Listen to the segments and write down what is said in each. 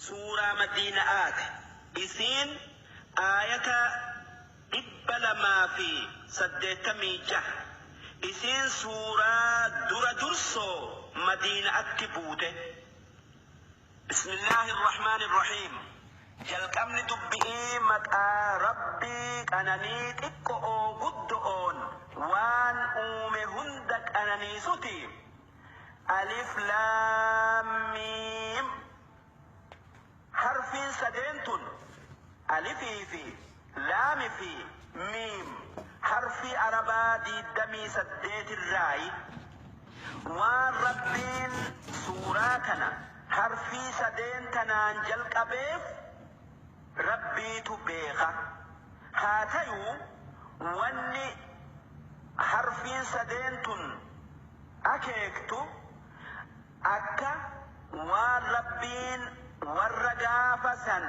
Suuraa Madiina'aati. Isiin aayata 286. Isiin suuraa dura dursoo Madiina'atti buute. Bismillaahi Rahmaani Rahiim. Jalqabni dubbi'ii maqaa Rabbii qananii xiqqo'oo guddo'oon waan uume hunda qananiisuti. Alif Laam Miim. Harfiin sadeen tun, Alifii fi Laami fi Miim, harfii Arabaa diiddamii saddeetirraayi. Waan Rabbiin suuraa tana harfii sadeen tanaan jalqabeef Rabbiitu beekha. Haa tayuu wanni harfiin sadeen tun akeektu akka waan Rabbiin warra gaafa san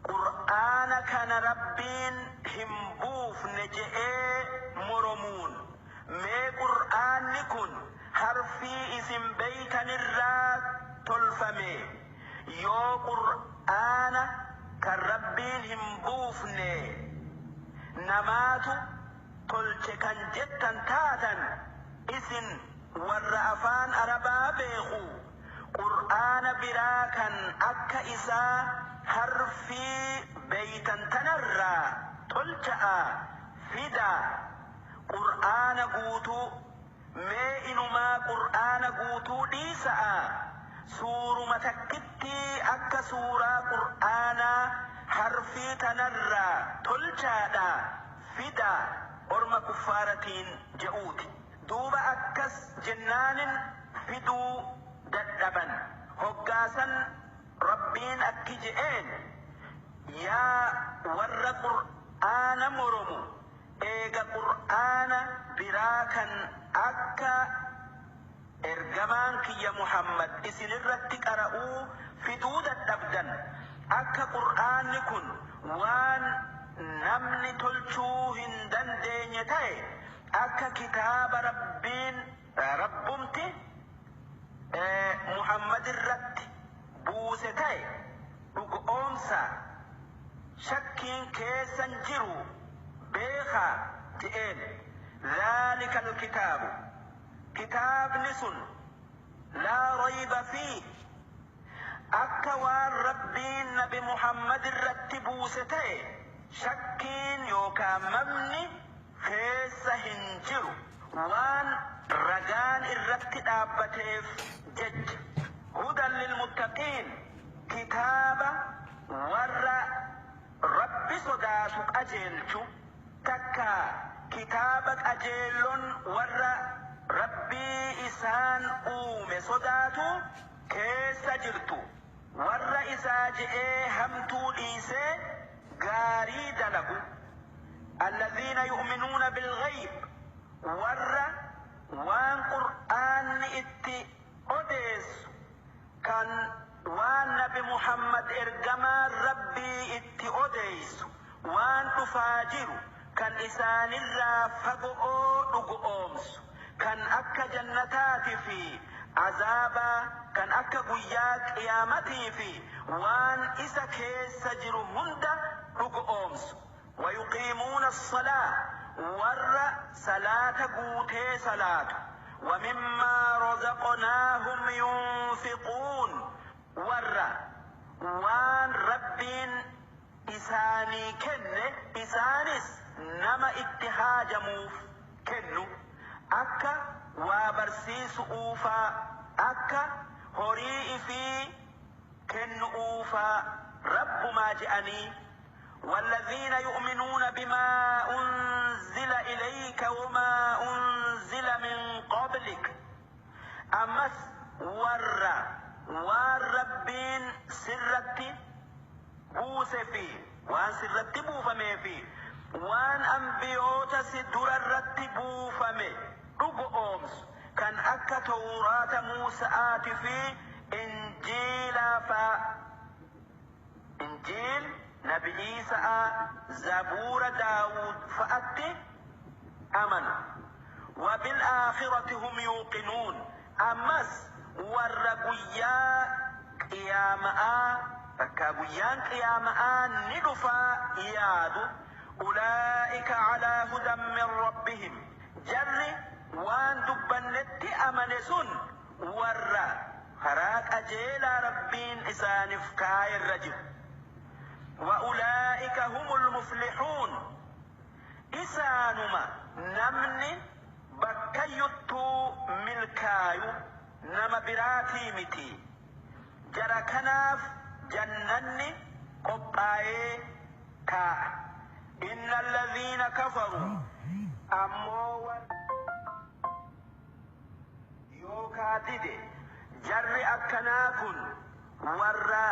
Qur'aana kana Rabbiin hin buufne je'ee moromuun, mee Qur'aanni kun harfii isin beeytanirraa tolfamee, yoo Qur'aana kan Rabbiin hin buufne namaatu tolche kan jettan taatan, isin warra afaan Arabaa beekhu, Qur'aana biraa kan akka isaa harfii beeytan tanarraa tolcha'aa fidaa, Qur'aana guutuu, mee inumaa Qur'aana guutuu dhiisa'aa, suuruma takkittii akka suuraa Qur'aanaa harfii tanarraa tolchaadhaa fidaa orma kuffaaratiin je'uuti. Duuba akkas jennaanin fiduu dadhaban. Hoggaa san Rabbiin akki je'een, Yaa warra Qur'aana moromu, eega Qur'aana biraa kan akka ergamaan kiyya Muhammad isinirratti qara'uu fiduu dadhabdan, akka Qur'aanni kun waan namni tolchuu hin dandeenye taye, akka kitaaba Rabbiin, Rabbumti, Muhammadirratti buuse taye dhugo'oomsaa, shakkiin keessan jiru beekhaa je'een. Dhaalikal kitaabu, kitaabni sun, laa rayba fiih, akka waan Rabbiin nabi Muhammadirratti buuse taye shakkiin yookaa mamni keessa hin jiru, waan ragaan irratti dhaabbateef jecha. Hudan lilmuttaqiin, kitaaba warra Rabbi sodaatu qajeelchu, takkaa kitaaba qajeellon warra Rabbii isaan uume sodaatu keessa jirtu, warra isaa je'ee hamtuu dhiisee gaarii dalagu. Alladhiina yu'minuuna bilghayb, warra waan qur'aanni itti odeessu, kan waan nabi Muhammad ergamaan Rabbii itti odeessu, waan dhufaa jiru kan isaanirraa fago'oo dhugo'oomsu, kan akka jannataati fi azaabaa, kan akka guyyaa qiyaamatii fi waan isa keessa jiru hunda dhugo'oomsu. Wayuqiimuuna assalaa, warra salaata guutee salaatu. Wamimmaa razaqnaahum yunfiquun, warra waan Rabbiin isaanii kenne isaanis nama itti haajamuuf kennu, akka waa barsiisu'uufaa, akka horii ifii kennu'uufaa Rabbumaa je'anii. Walladhiina yu'minuuna bimaa unzila ilayka wamaa unzila min qablik, ammas warra waan Rabbiin sirratti buuse fi waan sirratti buufamee fi waan anbiyoota si durarratti buufame dhugo'oomsu, kan akka Towraata Muusa'aati fi Injiilaa faa. Injiil nabi Iisa'aa, Zabuura Daawuud fa'atti amanu. Wa bil aakhirati hum yuuqinuun, ammas warra guyyaa qiyaama'aa Takkaa guyyaan qiyaama'aa ni dhufaa yaadu, ulaa'ika calaa hudan min rabbihim, jarri waan dubbannetti amane sun warra karaa qajeelaa Rabbiin isaanif kaayerra jiru. Wa ulaa'ika humul muflixuun, isaanuma namni bakkayyuttuu milkaayu, nama biraatii miti. Jara kanaaf jannanni qophaayee taa'a. Inna alladhiina kafaruu, ammoo warri yookaa dide, jarri akkanaa kun warra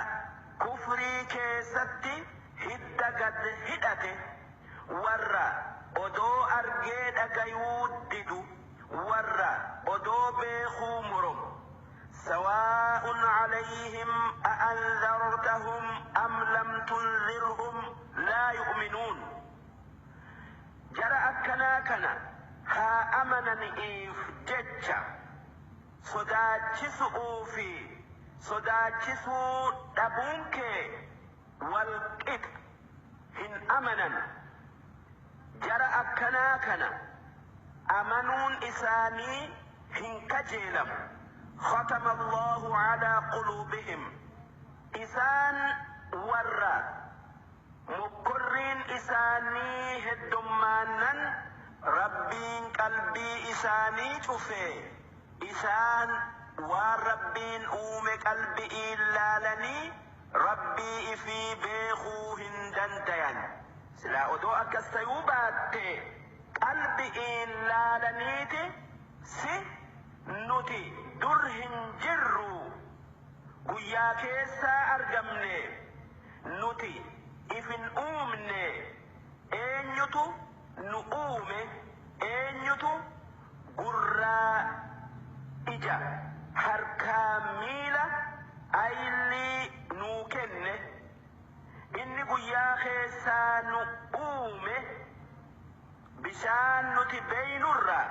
kufrii keessatti hidda gad hidhate, warra odoo argee dhagayuu didu, warra odoo beekuu moromu. Sawaa'un calayhim a'anzartahum am lam tunzirhum laa yu'minuun. Jara akkanaa kana haa amanani'iif jecha sodaachisu'uu fi sodaachisuu dhabuun kee wal qixa, hin amanan. Jara akkanaa kana amanuun isaanii hin kajeelamu. Khatama Allahu calaa quluubihim, isaan warra mokkorriin isaanii heddommaannan Rabbiin qalbii isaanii cufe. Isaan waan Rabbiin uume qalbi'iin laalanii Rabbii ifii beekhuu hin dandayan. Silaa odoo akkas tayuu baattee qalbi'iin laalaniiti si nuti dur hin jirruu guyyaa keessaa argamne, nuti ifin uumne, eenyutu nu uume, eenyutu gurraa, ija, harkaa, miila, ayllii nuu kenne, inni guyyaa keessaa nu uume bishaan nuti beynurraa,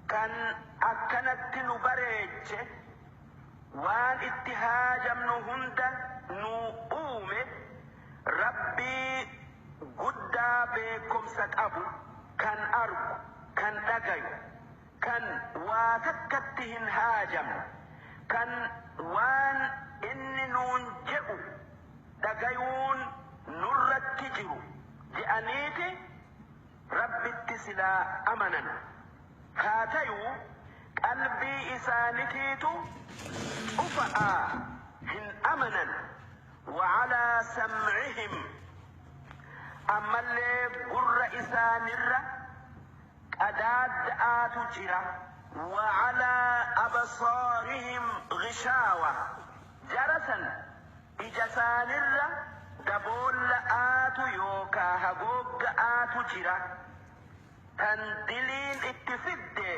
kan akkanatti nu bareeche, waan itti haajamnu hunda nuu uume, Rabbii guddaa beekkomsa qabu, kan argu, kan dhagayu, kan waa takkatti hin haajamne, kan waan inni nuun je'u dhagayuun nurratti jiru je'aniiti Rabbitti silaa amanan. Haa tayuu qalbii isaanitiitu cufa'aa hin amanan. Wa calaa sam'ihim, ammallee gurra isaanirra qadaadda'aatu jira. Wa calaa absaarihim ghishaawa, jara san ija isaanirra daboolla'aatu yookaa hagoogga'aatu jira, tan diliin itti fidde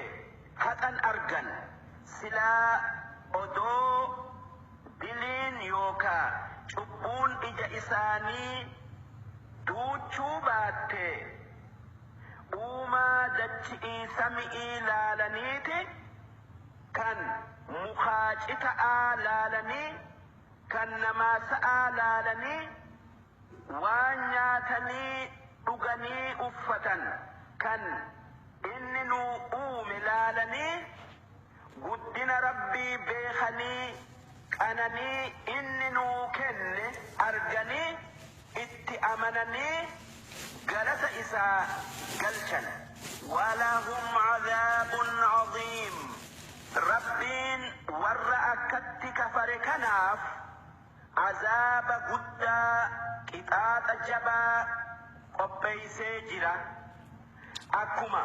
haqan argan. Silaa odoo diliin yookaa cubbuun ija isaanii duuchuu baattee uumaa dachi'ii sami'ii laalaniiti, kan mukaa cita'aa laalanii, kan namaa sa'aa laalanii, waan nyaatanii dhuganii uffatan kan inni nuu uume laalanii, guddina Rabbii beekhanii, qananii inni nuu kenne arganii itti amananii galata isaa galchan. Walahum cadhaabun cadiim, Rabbiin warra akkatti kafare kanaaf azaaba guddaa, qixaaxa jabaa qopheysee jira. Akkuma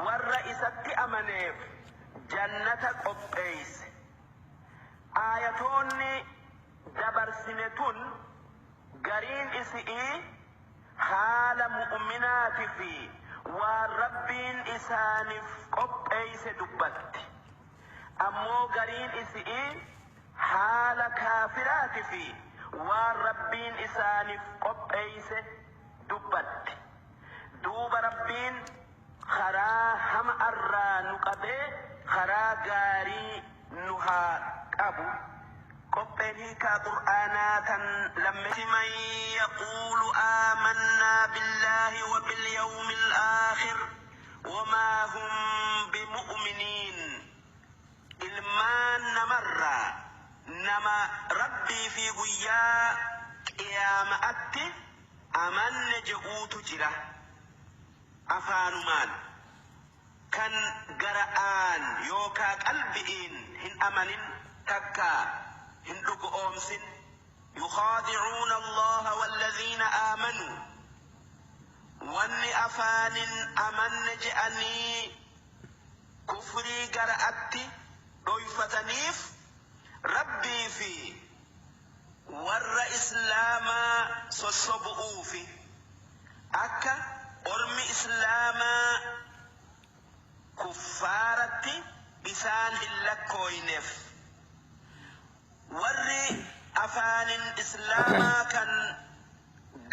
warra isatti amaneef jannata qopheeyse. Aayatoonni dabarsine tun gariin isi'ii haala mu'minaatifii waan Rabbiin isaanif qopheeyse dubbatti. Ammoo gariin isi'ii haala kaafiraatifii waan Rabbiin isaanif qopheeyse dubbatti. Duuba Rabbiin karaa hama'arraa nu qabee karaa gaarii nu haa qabu. Qopheen hiikaa Qur'aanaa tan lamme man yaquulu aamannaa billaahi wa bilyawmil aakhir wamaa hum bimu'miniin. Ilmaan namarraa nama Rabbii fi guyyaa qiyaama'atti amanne je'uutu jira afaanumaan kan gara'aan yookaa qalbi'iin hin amanin takkaa hin dhugo'oomsin. Yukhaadi'uuna Allaha walladhiina aamanuu, wanni afaanin amanne je'anii kufrii gara'atti dhoyfataniif Rabbii fi warra islaamaa sossobu'uufi, akka ormi islaamaa kuffaaratti isaan hin lakkooyneef. Warri afaanin islaamaa kan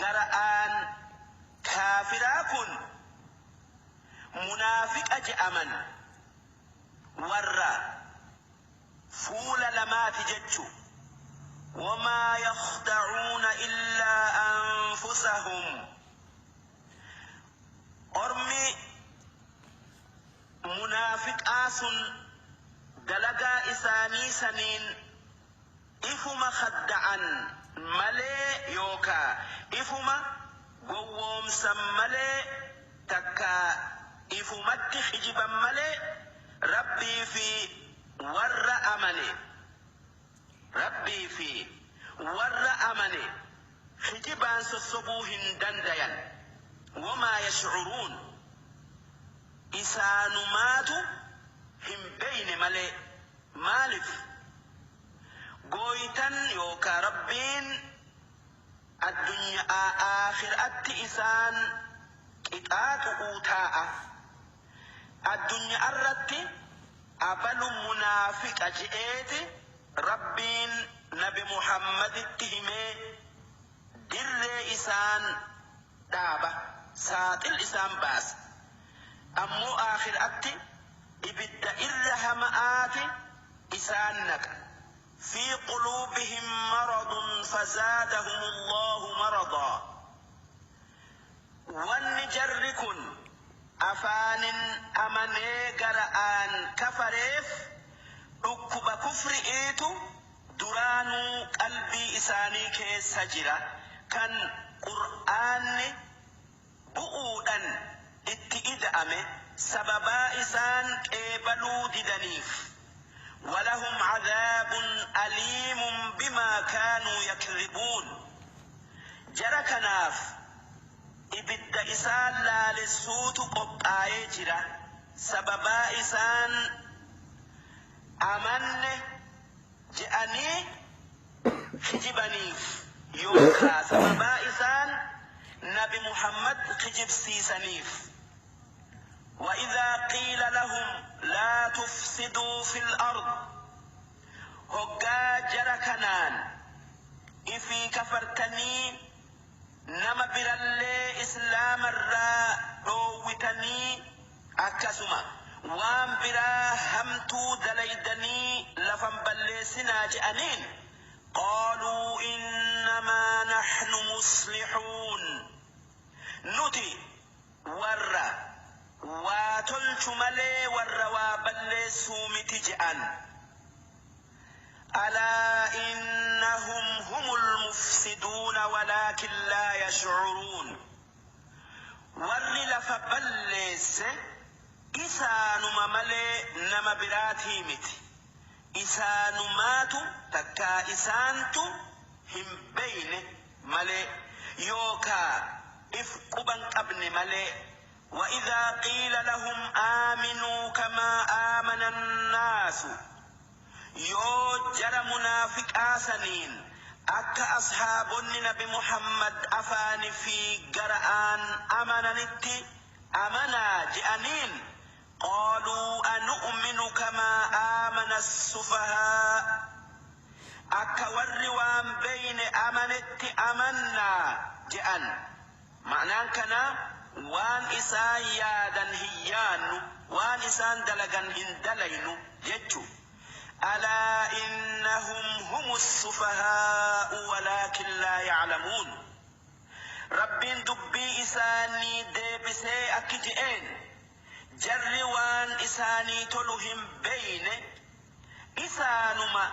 gara'aan kaafiraa kun munaafiqa je'aman, warra fuula lamaati jechu. Wamaa yakhda'uuna illaa anfusahum, ormi munaafiqaa sun dalagaa isaanii saniin ifuma khadda'an malee yookaa ifuma gowwoomsan malee takkaa ifumatti kijiban malee Rabbii fi warra amane, Rabbii fi warra amane kijibaan sossobuu hin dandayan. Wamaa yash'uruun, isaanumaatu hin beyne malee. Maalif gooytan yookaa Rabbiin addunya'aa aakhira'atti isaan qixaaxu'uu taa'a. Addunya'arratti abalu munaafiqa je'eeti Rabbiin nabi Muhammaditti himee dirree isaan dhaaba, saaxil isaan baasa. Ammoo aakhira'atti ibidda irra hama'aati isaan naqa. Fii quluubihim maradun fazaadahumullahu maradaa. Wanni jarri kun afaanin amanee gara'aan kafareef dhukkuba kufri'iitu duraanuu qalbii isaanii keessa jira, kan qur'aanni bu'uudhan itti ida'ame sababaa isaan qeebaluu didaniif. Walahum cadhaabun aliimun bimaa kaanuu yakdhibuun. Jara kanaaf ibidda isaan laalessuutu qophaayee jira sababaa isaan amanne je'anii kijibaniif yookaa sababaa isaan nabi Muhammad kijibsiisaniif. Wa-idhaa qiila lahum laa tufsiduu fil ard, hoggaa jara kanaan ifii kafartanii nama birallee islaamarraa dhoowwitanii akkasuma waan biraa hamtuu dalaydanii lafan balleessinaa je'aniin, qaaluu innamaa naxnu muslixuun, nuti warra waa tolchu malee warra waa balleessuu miti je'an. Alaa innahum humul mufsiduuna walaakin laa yash'uruun. Warri lafa balleesse isaanuma malee nama biraatii miti. Isaanumaatu takkaa isaantu hin beyne malee yookaa if quban qabne malee. Wa-idhaa qiila lahum aaminuu kamaa aamana annaasu, yoo jara munaafiqaa saniin akka ashaabonni nabi Muhammad afaanifii gara'aan amananitti amanaa je'aniin, qaaluu anu'minu kamaa aamana assufahaa, akka warri waan beyne amanetti amannaa je'an. Ma'naan kanaa waan isaan yaadan hin yaannu, waan isaan dalagan hin dalaynu jechu. Alaa innahum humu sufahaa'u walaakin laa ya'lamuun. Rabbiin dubbii isaanii deebisee akki je'een: jarri waan isaanii tolu hin beeyne isaanuma,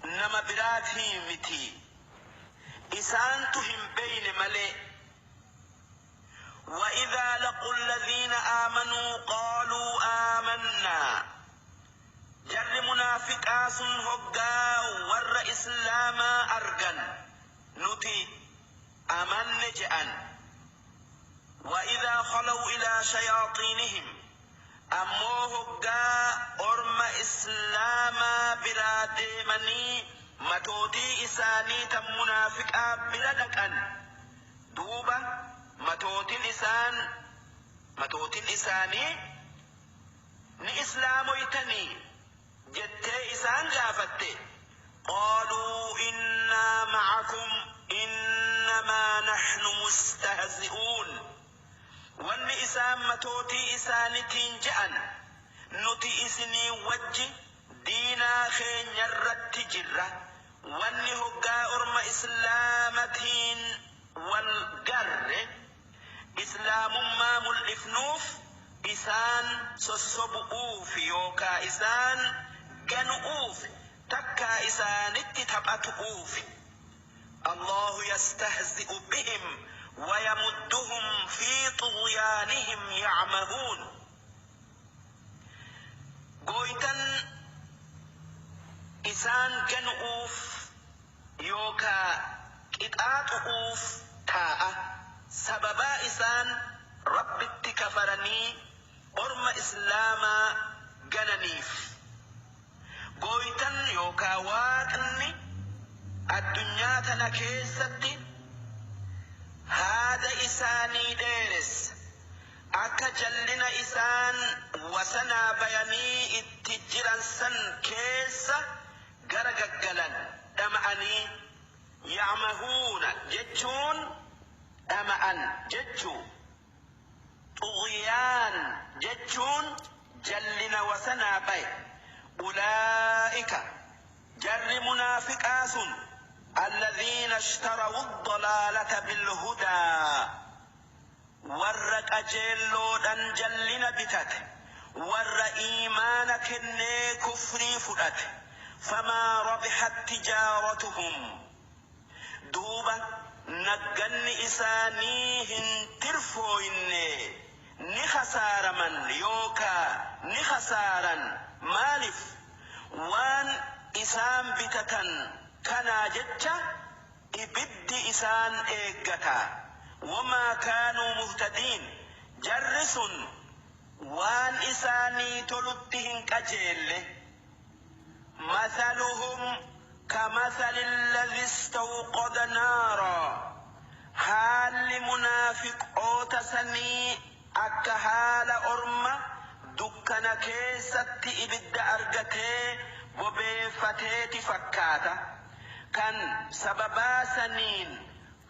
nama biraatii miti, isaantu hin beeyne malee. وإذا لقوا الذين آمنوا قالوا آمنا. Jarri munaafiqaa sun hoggaa warra islaamaa argan, nuti amanne je'an. وإذا خلوا إلى شياطينهم, ammoo hoggaa orma islaamaa biraa deemanii matootii isaanii tan munaafiqaa bira dhaqan, duuba matootiin isaanii ni islaamoytanii jettee isaan gaafatte, قالوا إنا معكم إنما نحن مستهزئون. Wanni isaan matootii isaanitiin je'an, nuti isinii wajji diinaa keenyarratti jirra, wanni hoggaa orma islaamatiin wal garre islaamummaa mul'ifnuuf isaan sossobu'uuf yookaa isaan ganu'uuf takkaa isaanitti taphatu'uuf. الله يستهزئ بهم ويمدهم في طغيانهم يعمهون. Gooytan isaan ganu'uuf yookaa qixaaxu'uuf taa'a, sababaa isaan Rabbitti kafaranii orma islaamaa gananiif. Gooytan yookaa Waaqni addunyaa tana keessatti haada isaanii dheeressa, akka jallina isaan wasanaa bayanii itti jiran san keessa gara gaggalan dhama'anii. يعمهون jechuun dhama'an jechuu, طغيان jechuun jallina wasanaa baye. أولئك, jarri munaafiqaa sun, الذين اشتروا الضلالة بالهدى, warra qajeelloodhan jallina bitate, warra iimaana kennee kufrii fudhate. فما ربحت تجارتهم, duuba nagganni isaanii hin tirfooyne, ni khasaaraman yookaa ni khasaaran. Maaliif? Waan isaan bitatan kanaa jecha ibiddi isaan eeggata. وما كانوا مهتدين, jarri sun waan isaanii tolutti hin qajeelle. مثلهم كمثل الذي استوقد نارا, haalli munaafiqoota sanii akka haala orma dukkana keessatti ibidda argatee bobeeffateeti fakkaata, kan sababaa saniin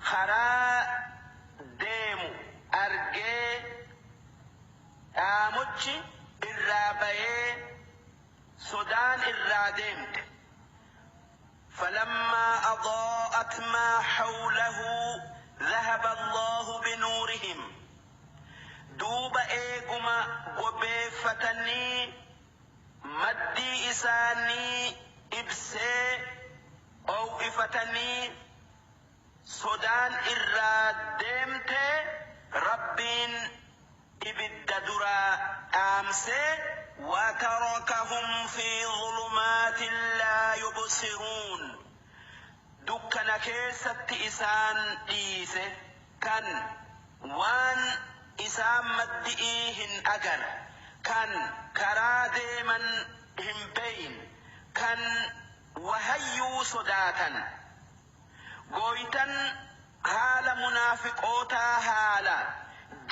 karaa deemu argee dhaamochi irraa bayee sodaan irraa deemte. فلما أضاءت ما حوله ذهب الله بنورهم, duuba eeguma bobeeffatanii maddii isaanii ibsee oo'ifatanii sodaan irraa deemte, Rabbiin ibidda duraa dhaamsee. وتركهم في ظلمات لا يبصرون, dukkana keessatti isaan dhiise, kan waan isaan maddi'ii hin agarre, kan karaa deeman hin beeyin, kan wahayyuu sodaatan. Gooytan haala munaafiqootaa haala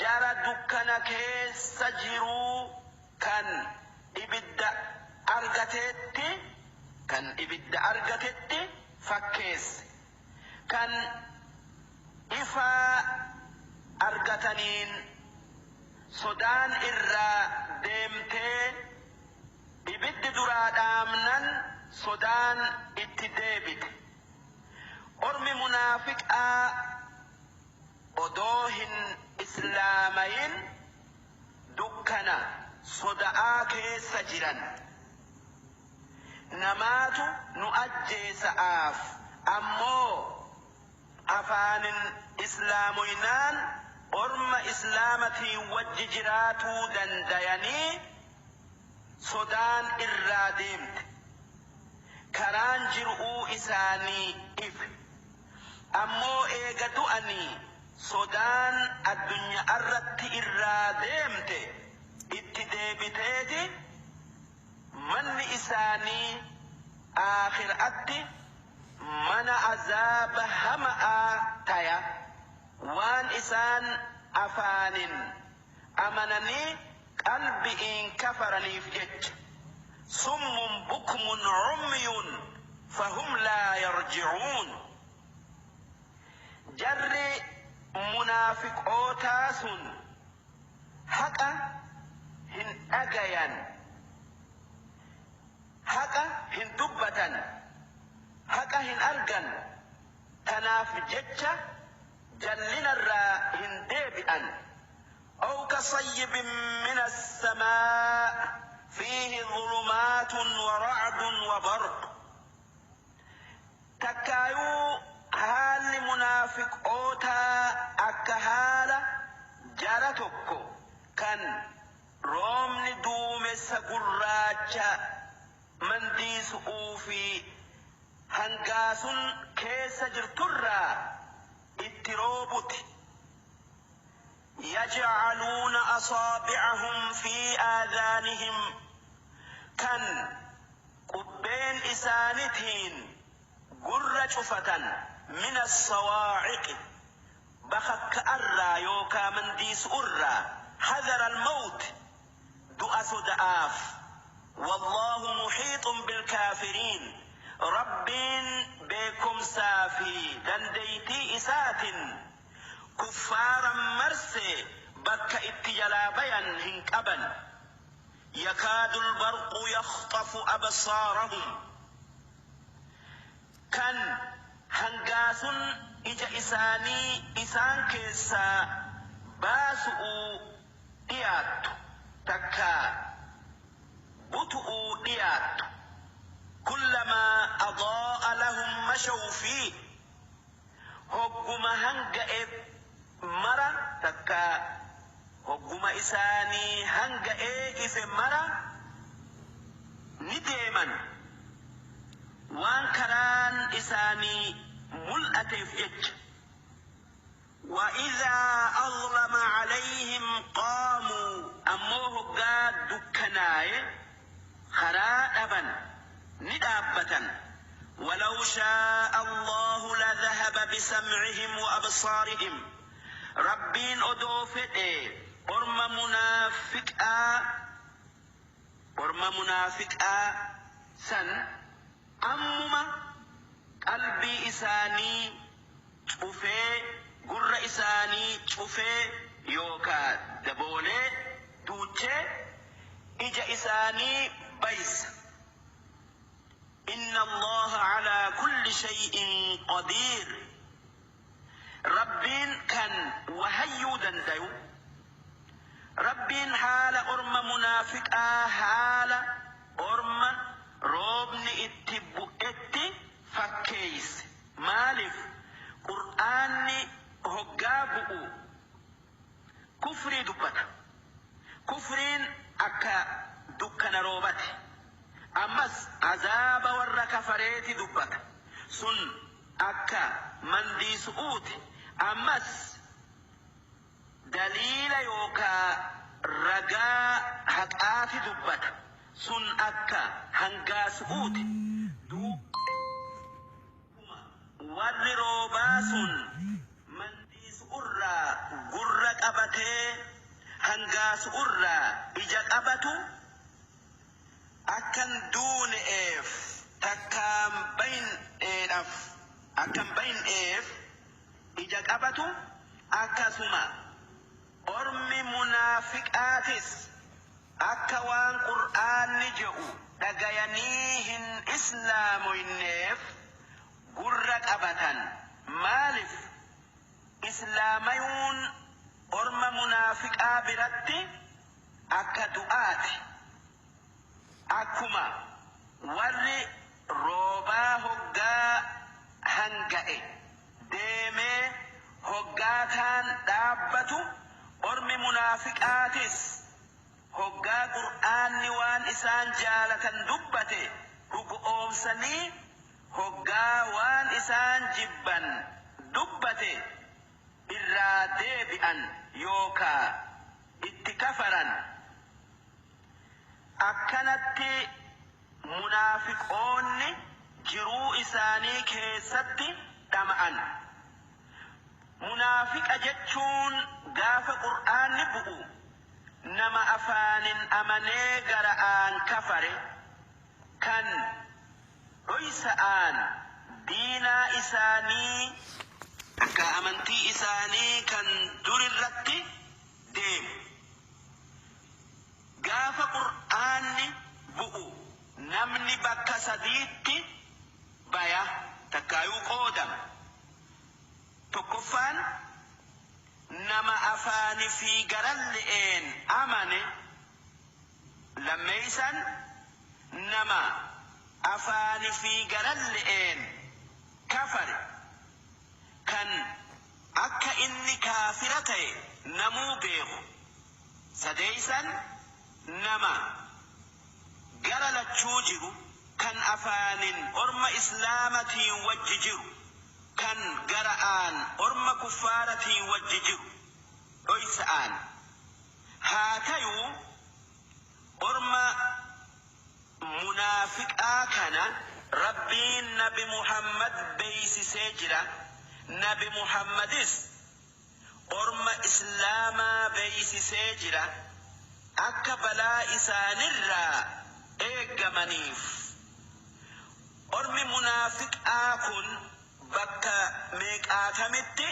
jara dukkana keessa jiruu kan ibidda argateetti, kan ibidda argatetti fakkeesse, kan ifaa argataniin sodaan irraa deemtee ibiddi duraa dhaamnan. Sodaan itti deebite. Ormi munaafiqaa odoo hin islaamayin dukkana soda'aa keessa jiran. Namaatu nu ajjeesa'aaf ammoo afaanin islaamoynaan orma islaamatiin wajji jiraatuu dandayanii sodaan irraa deemte. Karaan jir'uu isaanii ife. Ammoo eega du'anii sodaan addunyaa irratti irraa deemte itti deebiteeti manni isaanii aakhiraatti mana azaaba hama'aa taya waan isaan afaanin amananii qalbi'iin kafaraniif jecha. Summun bukmun cumyun fahum laa yarjicuun. Jarri munaafiqootaa sun haqa hin dhagayan, haqa hin dubbatan, haqa hin argan. Tanaaf jecha jallinarraa hin deebi'an. أو كصيب من السماء فيه ظلمات ورعد وبرق. Takkaayuu haalli munaafiqootaa akka haala jara tokko kan roobni duumessa gurraacha mandiisu'uu fi hangaasun keessa jirturraa itti roobuti. يجعلون أصابعهم في آذانهم kan qubbeen isaanitiin gurra cufatan من الصواعق bakakka irraa yookaa mandiisu'urraa حذر الموت du'a soda'aaf. والله محيط بالكافرين. Rabbiin beekumsaa fi dandeeytii isaatin kuffaaran marse bakka itti jalaa bayan hin qaban. يكاد البرق يخطف أبصارهم kan hangaasun ija isaanii isaan keessaa baasu'uu dhiyaattu takkaa butu'uu dhiyaattu. كلما أضاء لهم مشوا فيه hogguma hanga'e mara takkaa hogguma isaanii hanga'ee ife mara ni deeman waan karaan isaanii mul'ateef jecha. وإذا أظلم عليهم قاموا ammoo hoggaa dukkanaaye karaa dhaban ni dhaabbatan. ولو شاء الله لذهب بسمعهم وأبصارهم. Rabbiin odoo fedhe orma munaafiqaa san ammuma qalbii isaanii cufee gurra isaanii cufee yookaa daboolee duuchee ija isaanii baysa. إن الله على كل شيء قدير. Rabbiin kan wahayyuu dandayu. Rabbiin haala orma munaafiqaa haala orma roobni itti bu'etti fakkeeyse. Maaliif? Qur'aanni hoggaa bu'u kufrii dubbata. Kufriin akka dukkana roobate. Ammas azaaba warra kafareeti dubbata. Sun akka mandiisu'uuti. Ammas daliila yookaa ragaa haqaati dubbata. Sun akka hangaasu'uuti. Warri roobaa sun mandiisu'urraa gurra qabatee hangaasu'urraa ija qabatu akkan duune'eef takkaan bayin'eedhaaf akkan bayin'eef ija qabatu akkasuma ormi munaafiqaatis akka waan Qur'aanni je'u Dhagayanii hin islaamoyneef gurra qabatan. Maalif islaamayuun orma munaafiqaa biratti akka du'aati. Akkuma warri roobaa hoggaa hanga'e deemee hoggaa kaan dhaabbatu, ormi munaafiqaatis hoggaa qur'aanni waan isaan jaalatan dubbate dhugoomsanii, hoggaa waan isaan jibban dubbate irraa deebi'an yookaa itti kafaran. Akkanatti munaafiqoonni jiruu isaanii keessatti dhama'an. Munaafiqa jechuun gaafa qur'aanni bu'u nama afaanin amanee gara'aan kafare, kan dhoysa'aan diinaa isaanii akka amantii isaanii kan durirratti deemu. Gaafa qur'aanni bu'u namni bakka sadiitti baya takkaayuu qoodama. Tokkoffaan nama afaani fi garalle'een amane, lammeeysan nama afaani fi garalle'een kafare, kan akka inni kaafira ta'e namuu beeku, sadeeysan nama gara lachuu jiru, kan afaanin orma islaamatiin wajji jiru, kan gara'aan orma kuffaaratiin wajji jiru dhoysa'aan. Haa tayuu orma munaafiqaa kana Rabbiin Nabi Muhammad beeysisee jira. Nabi Muhammadis orma islaamaa beeysisee jira, akka balaa isaanirraa eeggamaniif. Ormi munaafiqaa kun bakka meeqaatamitti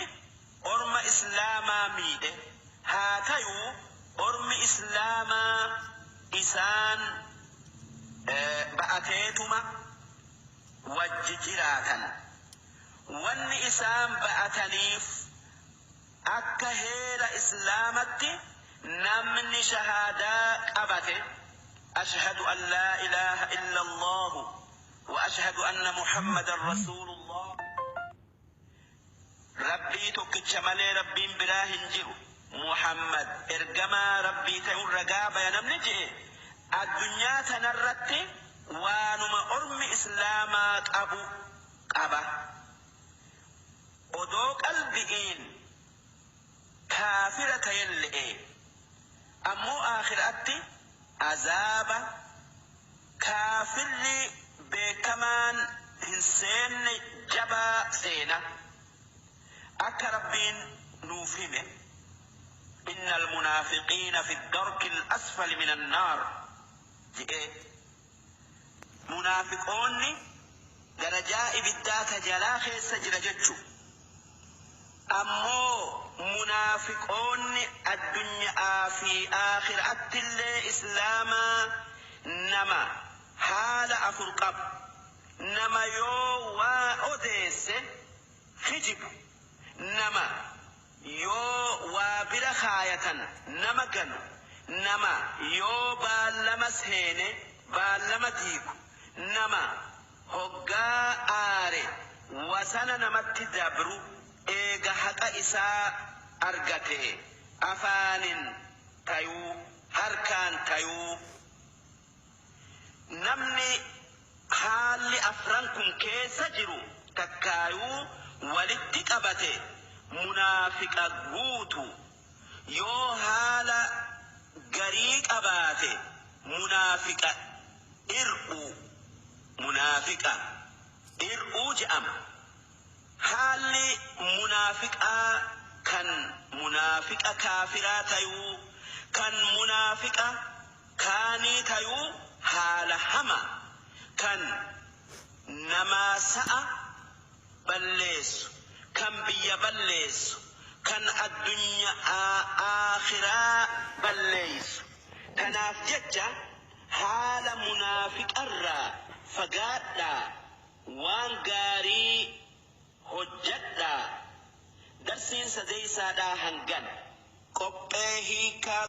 orma islaamaa miidhe. Haa tayuu ormi islaamaa isaan ba'ateetuma wajji jiraatan. Wanni isaan ba'ataniif akka heera islaamatti namni shahaadaa qabate, "Ashhadu an laa ilaaha illa Allahu wa ashhadu anna Muhammadan rasuulullah," Rabbii tokkicha malee rabbiin biraa hin jiru, Muhammad ergamaa Rabbii ta'uun ragaa baya namni je'e, addunyaa tanarratti waanuma ormi islaamaa qabu qaba. Odoo qalbi'iin kaafira tayelle'e, ammoo aakhiraatti azaaba kaafirri beekamaan hin seenne jabaa seena. Akka Rabbiin nuuf hime, "إن المنافقين في الدرك الأسفل من النار" je'e. Munaafiqoonni darajaa ibiddaa ta jalaa keessa jira jechu. Ammoo munaafiqoonni addunyaa fi aakhiraattillee islaamaa nama haala afur qabu. Nama yoo waa odeesse kijibu, nama yoo waa bira kaayatan nama ganu, nama yoo baallama seene baallama diigu, nama hoggaa aare wasana namatti dabru eega haqa isaa argate, afaanin tayuu harkaan tayuu. Namni haalli afran kun keessa jiru takkaayuu walitti qabate munaafiqa guutu. Yoo haala garii qabaate munaafiqa ir'u, munaafiqa ir'uu je'ama. Haalli munaafiqaa kan munaafiqa kaafiraa tayuu, kan munaafiqa kaanii tayuu, haala hama kan namaa sa'a balleessu, kan biyya balleessu, kan addunyaa aakhiraa balleessu. Kanaaf jecha Haala munaafiqarraa fagaadhaa, waan gaarii hojjadhaa. Darsiin sadeeysaadhaa hangana. Qophee hiikkaa.